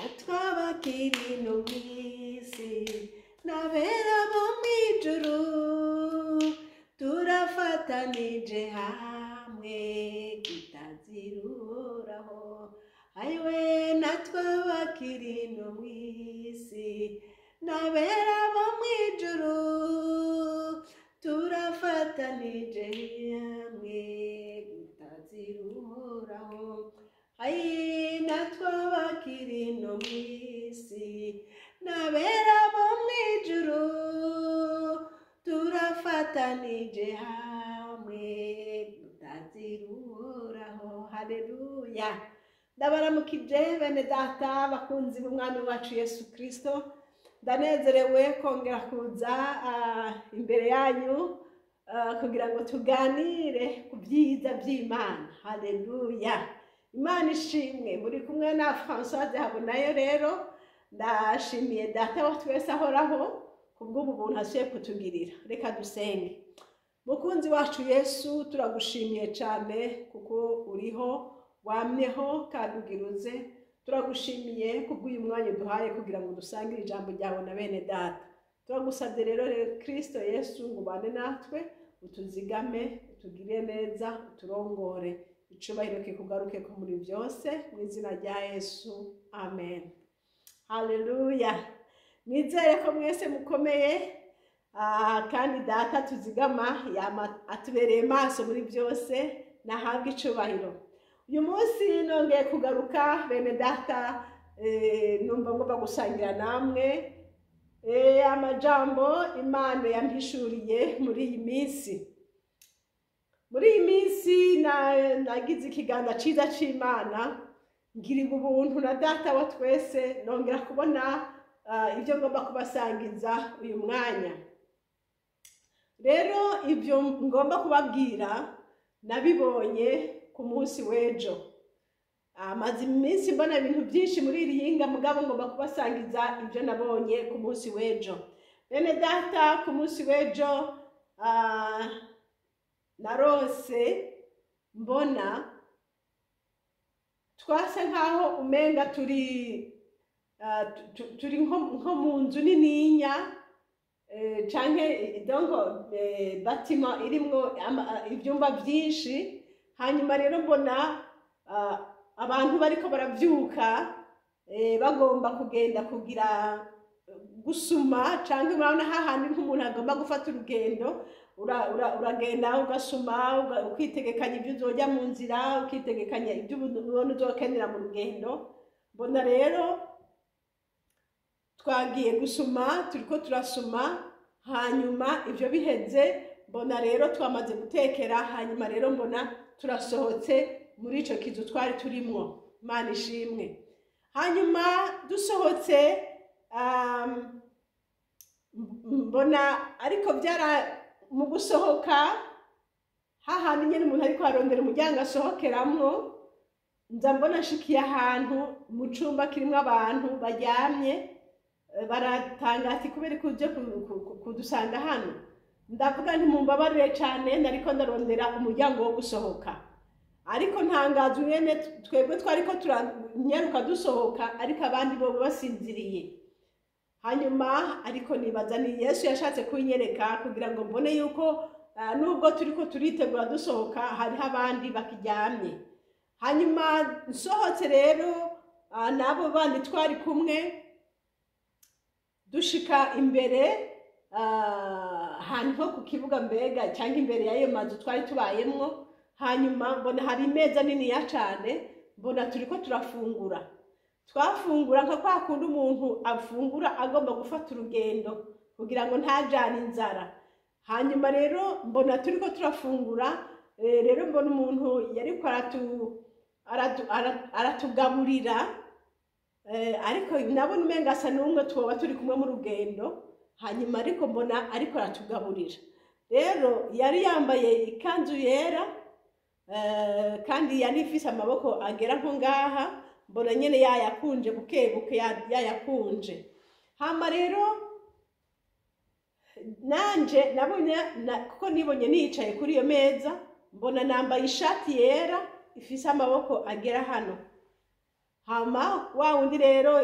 Natwe abakiri no mw'isi n'abera bo mw'ijuru, turafatanije hamwe gutazira Uhoraho. Ayiwe, natwe abakiri no mw'isi n'abera bo mw'ijuru, turafatanije hamwe gutazira Uhoraho. Ayi, natwe abakiri no mw'isi n'abera bo mw'ijuru, turafatanije hamwe gutazira Uhoraho. Haleluya! Ndabaramukije bene Data, bakunzi b'Umwami wacu Yesu Kristo. Ndanezerewe kongera kuza imbere yanyu kugira ngo tuganire ku byiza by'Imana. Haleluya! Imana ishimwe. Muri kumwe na Françoise Habonayo. Rero ndashimiye Data wa twese ahoraho kubw'ubu buntu asuye kutugirira. Reka dusenge. Mukunzi wacu Yesu, turagushimiye cyane kuko uriho, wamyeho kandi ugiruze. Turagushimiye kubw'uyu mwanya uduhaye kugira ngo dusangire ijambo ryawe na bene Data. Turagusabye rero, Kristo Yesu, ngo ubane natwe, utuzigame, utugire neza, uturongore. Icubahiro kikugaruke ko muri byose, mu izina rya Yesu, amen. Haleluya! Nizere ko mwese mukomeye, kandi Data tuzigama yama atubereye maso muri byose, nahabwa icubahiro. Uyu munsi nongeye kugaruka, bene Data, numva ngomba gusangira namwe amajambo Imana yampishuriye muri iyi minsi. Muri iyi minsi nagize ikiganza ciza c'Imana, ngirirwa ubuntu na Data wa twese, nongera kubona ibyo ngomba kubasangiza uyu mwanya. Rero ibyo ngomba kubabwira nabibonye ku munsi w'ejo. Amaze iminsi mbona ibintu byinshi muri iri yinga, mugabo ngomba kubasangiza ibyo nabonye ku munsi w'ejo. Bene Data, ku munsi w'ejo narose mbona twasa nkaho umenga turi nko mu nzu nininya, canke donc bâtiment irimwo ivyumba byinshi. Hanyuma rero mbona abantu bariko baravyuka, bagomba kugenda kugira gusuma, canke murabona hahandi nk'umuntu agomba gufata urugendo, uragenda ugasuma, ukitegekanya ibyo uzojya mu nzira, ukitegekanya ibyo ubona uzokenera mu rugendo. Mbona rero twagiye gusuma, turiko turasuma. Hanyuma ibyo biheze, mbona rero twamaze gutekera. Hanyuma rero mbona turasohotse muri ico kizu twari turimwo. Imana ishimwe. Hanyuma dusohotse, mbona ariko byara mu gusohoka hahandi nyene umuntu ariko arondera umuryango asohokeramwo, nza mbona nshikiye ahantu mu cumba kirimwo abantu baryamye. Baratanga ati: "Kubera ko uje kudusanga hano?" Ndavuga nti: "Mumbabarire cane, nariko ndarondera umuryango wo gusohoka." Ariko ntangaza nyene twebwe twariko turanyaruka dusohoka, ariko abandi bo basinziriye. Hanyuma ariko nibaza ni Yesu yashatse kunyereka kugira ngo mbone yuko nubwo turiko turitegura dusohoka, hariho abandi bakiryamye. Hanyuma nsohotse rero, n'abo bandi twari kumwe dushika imbere, ahantu nko ku kibuga mbega, cyangwa imbere y'ayo mazu twari tubayemwo. Hanyuma mbona hari imeza niniya cane, mbona turiko turafungura. Twafungura nka kwa kundi umuntu afungura agomba gufata urugendo kugira ngo ntajane inzara. Hanyuma rero mbona turiko turafungura, rero mbona umuntu yariko aratugaburira, ariko nabona umenga asa n'umwe twoba turi kumwe mu rugendo. Hanyuma ariko mbona ariko aratugaburira rero yari yambaye ikanzu yera, kandi yari ifise amaboko agera nko ngaha. Mbona nyene yayakunje buke buke, yayakunje. Hama rero nanje nabonye kuko nibonye nicaye kuri iyo meza, mbona nambaye ishati yera ifise amaboko agera hano. Hama wa wundi rero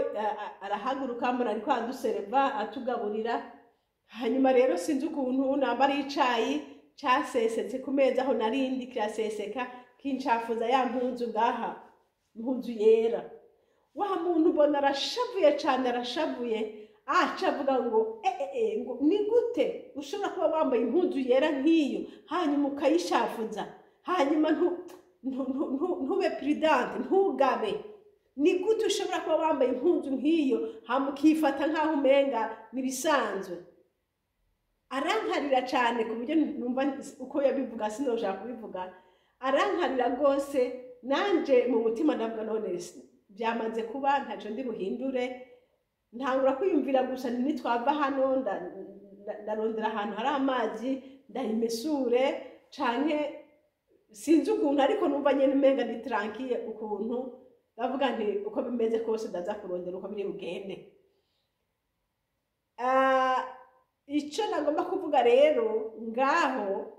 arahaguruka, mbona ariko adusereva, atugaburira. Hanyuma rero sinzi ukuntu nambara icayi casesetse ku meza aho narindi, kiraseseka, kincafuza ya mpuzu ngaha, impuzu yera. Wa muntu mbona arashavuye cane, arashavuye, aca avuga ngo ngo ni gute ushobora kuba wambaye impuzu yera nk'iyo, hanyuma ukayishafuza, hanyuma ntube prudente, ntugabe? Ni gute ushobora kuba wambaye impuzu nk'iyo, hama ukifata nk'aho umenga nibisanzwe? Arankarira cane ku buryo numva uko yabivuga sinoshaka kubivuga. Arankarira rwose. Nanje mu mutima ndavuga: none byamaze kuba, ntaco ndi buhindure. Ntangura kwiyumvira gusa nitwava hano ndarondera ahantu hari amazi ndayimesure, canke sinzi ukuntu, ariko numva nyene umenga ndi tranquille ukuntu. Ndavuga nti uko bimeze kose ndaza kurondera uko biri bugende. Ico nagomba kuvuga rero ngaho,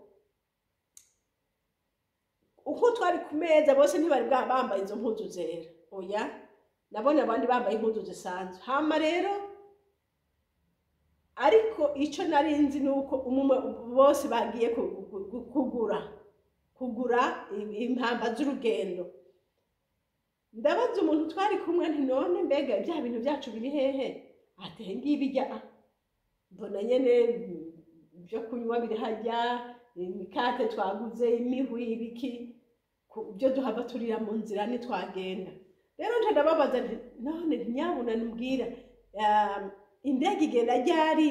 uko twari ku meza bose ntibari bambaye izo mpuzu zera, oya, nabonye abandi bambaye impuzu zisanzwe. Hama rero ariko ico nari nzi ni uko umwe bose bagiye kugura impamba z'urugendo. Ndabaza umuntu twari kumwe nti: none mbega bya bintu byacu biri hehe? Ati: ngibi jya. Mbona nyene ibyo kunywa biri hajya, imikate twaguze, imihwi, ibiki, byo duhava turira mu nzira nitwagenda. Rero nca ndababaza nti: none nyabuna mbwira, indege igenda ryari?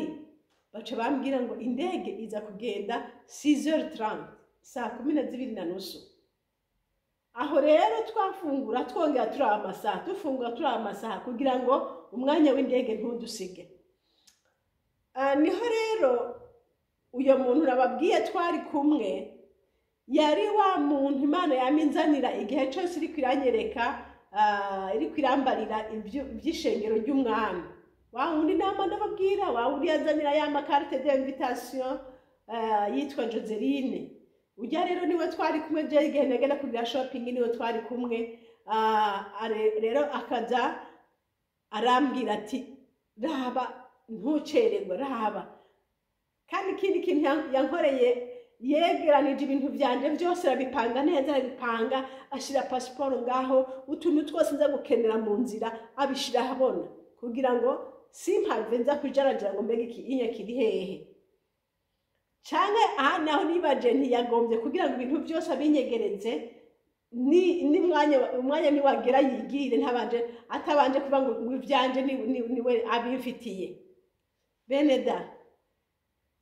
Baca bambwira ngo indege iza kugenda 6h30, saa 12:30. Aho rero twafungura twongera turaba amasaha, dufungura turaba amasaha kugira ngo umwanya w'indege ntudusige. Niho rero uyo muntu nababwiye twari kumwe yari wa muntu Imana yaminzanira igihe cyose iriko iranyereka, iriko irambarira iby'ishengero ry'Umwami. Wa wundi nama ndababwira, wa wundi yanzanira ya ma carte d'invitation, yitwa Joseline. Ujya rero niwe twari kumwe je igihe nagenda kugira shopping, niwe twari kumwe. Rero akaza arambwira ati: raba ntucererwe, raba. Kandi ikindi kintu yankoreye, yegeranije ibintu vyanje byose, arabipanga neza, arabipanga, ashira pasiporo ngaho, utuntu twose nza gukenera mu nzira abishira ahabona, kugira ngo simpave nza kujarajara ngo mbega iki inya kiri hehe. Canke aha naho nibaje ntiyagombye kugira ngo ibintu byose abinyegereze, ni umwanya niwagera yigire, ntabanje atabanje kuvuga ngo ivyanje niwe abimfitiye. Bene da,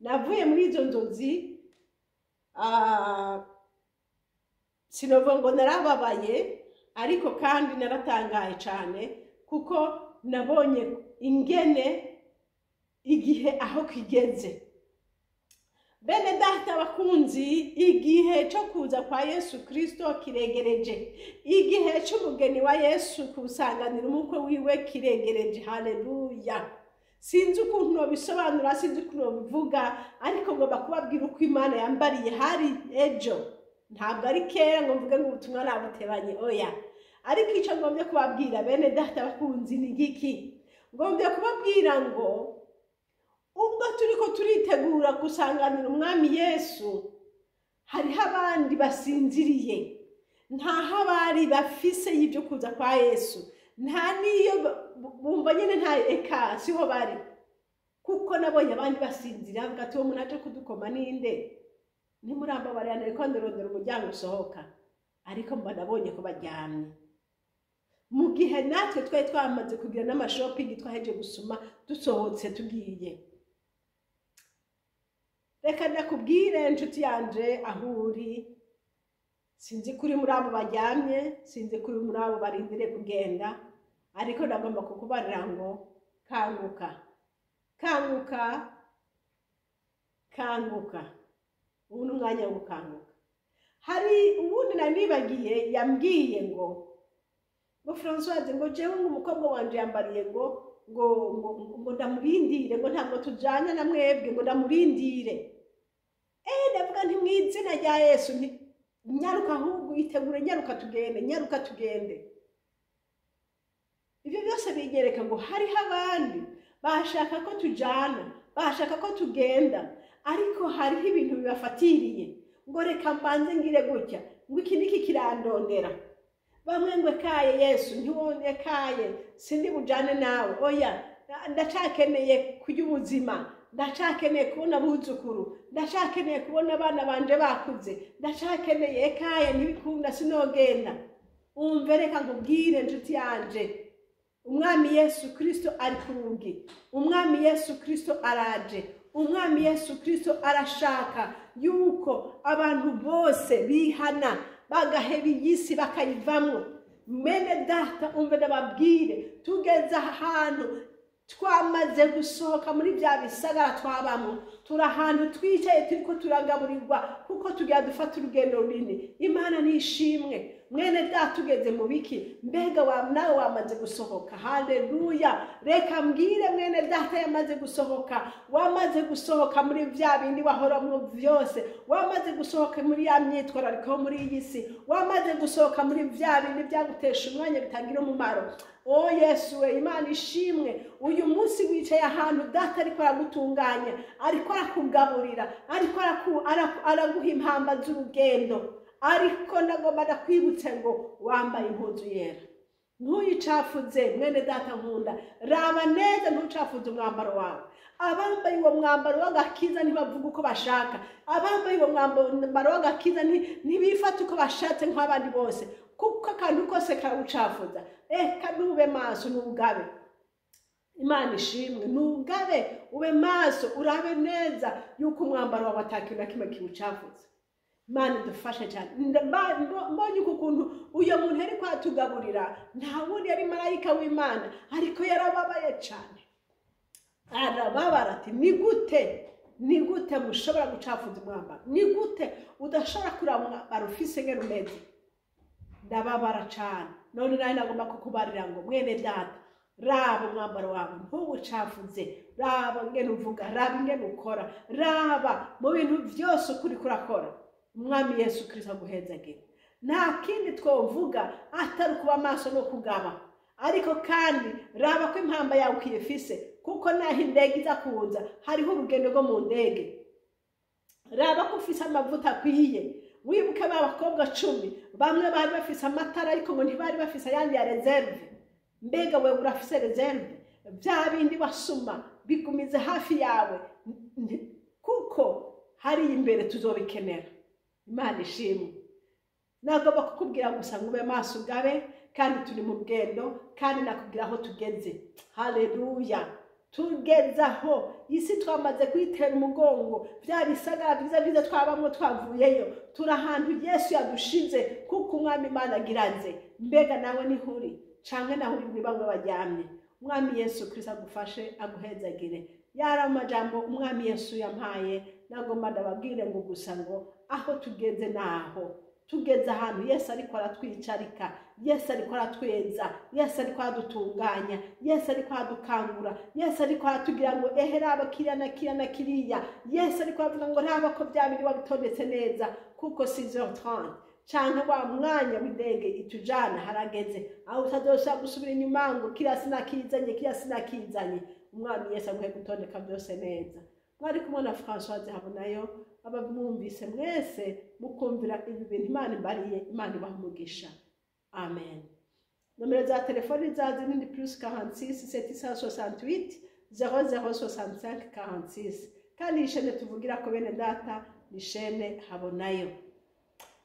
navuye muri izo nzozi, sinovuga ngo narababaye, ariko kandi naratangaye cyane, kuko nabonye ingene igihe aho kigeze. Bene data bakunzi, igihe cyo kuza kwa Yesu Kristo kiregereje. Igihe cy'umugeni wa Yesu kusanganira umukwe wiwe kiregereje. Haleluya! Sinzi ukuntu nobisobanura, sinzi ukuntu nobivuga, ariko ngomba kubabwira uko Imana yambariye. Hari ejo, ntabwo ari kera ngo mvuge ngo ubutumwa nabutebanye, oya. Ariko icyo ngombye kubabwira, bene data bakunzi, ni giki? Ngombye kubabwira ngo ubwo turiko turitegura gusanganira Umwami Yesu, hariho abandi basinziriye, ntaho abari bafise y'ibyo kuza kwa Yesu, nta n'iyo bumva nyine, nta eka siho bari. Kuko nabonye abandi basinzira, bavuga ati: uwo muntu aje kudukoma ninde? Ntimurambabarira, ariko ndarondera umuryango usohoka, ariko mba nabonye ko baryamye, mu gihe natwe twari twamaze kugira n'ama shopping, twaheje gusuma, dusohotse tugiye. Reka ndakubwire, inshuti yanje, aho uri, sinzi kuri muri abo baryamye, sinzi kuri muri abo barindiriye kugenda, ariko ndagomba kukubarira ngo kanguka, kanguka, kanguka. Ubu ni umwanya wo gukanguka. Hari ubundi nari nibagiye yambwiye ngo Françoise, ngo jewe ngo umukobwa wanje yambariye ngo ndamurindire, ngo ntabwo tujana na mwebwe, ngo ndamurindire. Ndavuga nti mu izina rya Yesu, nti nyaruka ahubwo, itegure, nyaruka tugende, nyaruka tugende. Byose bigereka ngo hariho abandi bashaka ko tujana, bashaka ko tugenda, ariko hariho ibintu bibafatiriye ngo reka mbanze ngire gutya, ngo iki niki kirandondera. Bamwe ngo kaye Yesu ntiwone kaye sindi bujane nawe, oya ndacakeneye kurya ubuzima, ndacakeneye kubona abuzukuru, ndacakeneye kubona abana banje bakuze, ndacakeneye kaye ntibikunda sinogenda. Umve reka nkubwire nshuti yanje, Umwami Yesu Kristo ari ku rugi, Umwami Yesu Kristo araje, Umwami Yesu Kristo arashaka yuko abantu bose bihana bagaheba iyi si bakayivamwo. Mwene data umve ndababwire, tugeze ahantu twamaze gusohoka muri bya bisagara twabamo, turi ahantu twicaye turiko turagaburirwa kuko tugira dufata urugendo runini. Imana nishimwe. Mwene data tugeze mu biki? Mbega nawe wamaze gusohoka? Haleluya! Reka mbwire mwene data yamaze gusohoka, wamaze gusohoka muri bya bindi wahoramwo byose, wamaze gusohoka muri ya myitwarariko muri iyi si, wamaze gusohoka muri bya bindi byagutesha umwanya bitagira umumaro. O Yesu we, Imana ishimwe. Uyu munsi wicaye ahantu data ariko aragutunganya, ariko arakugaburira, ariko araguha impamba z'urugendo. Ariko nagomba ndakwibutse ngo wambaye impuzu yera, ntuyicafuze. Mwene data nkunda, raba neza ntucafuze umwambaro wawe. Abambaye uwo mwambaro w'agakiza ntibavuga uko bashaka, abambaye uwo mwambaro w'agakiza ntibifata uko bashatse nk'abandi bose, kuko akantu kose karawucafuza. Eka nube maso, nugabe. Imana ishimwe, nugabe, ube maso, urabe neza yuko umwambaro wawe atakintu na kimwe kiwucafuza. Imana idufashe cyane. Mbonye uku kuntu uyo muntu yari kwatugaburira, nta wundi yari marayika w'Imana, ariko yarababaye cyane, arababara ati ni gute mushobora gucafuza umwambaro? Ni gute udashobora kuraba umwambaro ufise ngene umeze? Ndababara cyane. None nawe nagomba kukubarira ngo mwene data, raba umwambaro wawe ntuwucafuze, raba ngene uvuga, raba ingene ukora, raba mu bintu byose ukuri kurakora. Umwami Yesu Kristo aguhezagire. Nta kindi twovuga atari kuba amaso no kugaba, ariko kandi raba ko impamba yawe ukiyifise, kuko naho indege iza kuza hariho urugendo rwo mu ndege. Raba ko ufise amavuta akwiye. Wibuke ba bakobwa 10, bamwe bari bafise amatara ariko ngo ntibari bafise ayandi ya reserve. Mbega wewe urafise reserve? Bya bindi wasuma bigumize hafi yawe, kuko hari imbere tuzobikenera. Imana ishimwe. Nagomba kukubwira gusa ngo ube maso ugabe, kandi turi mu rugendo, kandi nakubwira aho tugeze. Haleluya! Tugeze aho isi twamaze kuyitera umugongo, bya bisagara byiza byiza twabamwo twavuyeyo, turi ahantu Yesu yadushize, kuko Umwami Imana agiranze. Mbega nawe nihuri canke naho uri bamwe baryamye? Umwami Yesu Kristo agufashe, aguhezagire. Yari amajambo Umwami Yesu yampaye, nagomba ndababwire ngo gusa ngo aho tugeze naho tugeze ahantu Yesu ariko aratwicarika, Yesu ariko aratweza, Yesu ariko aradutunganya, Yesu ariko aradukangura, Yesu ariko aratugira ngo ehe raba kiriya na kiriya na kiriya. Yesu ariko aravuga ngo raba ko bya bindi wabitondetse neza, kuko 6h30 canke wa mwanya w'indege itujana harageze, aho utazosubira gusubira inyuma ngo kiriya sinakizanye, kiriya sinakizanye. Umwami Yesu aguhe gutondeka byose neza. Mwari kumwe na Françoise Habonayo. Abamwumvise mwese mukumvira ibi bintu Imana imbariye, Imana ibaha umugisha. Amen. Nomero za telefoni zazi ni +46 768 0065 46. Kandi iyi shene tuvugira ko bene data ni shene Habonayo.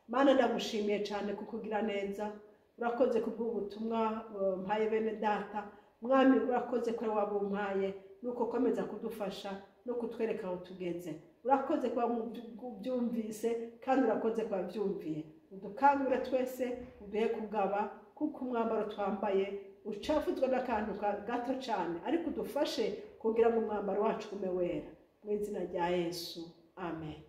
Mana ndagushimiye cyane kukugira neza, urakoze kubw'ubutumwa mpaye bene data. Mwami urakoze ko wabumpaye, nuko komeza kudufasha no kutwereka aho tugeze. Urakoze kuba byumvise, kandi urakoze kuba byumviye. Udukangure twese, uduhe kugaba, kuko umwambaro twambaye ucafuzwa n'akantu gato cyane, ariko udufashe kugira ngo umwambaro wacu ume wera. Mu izina rya Yesu, amen.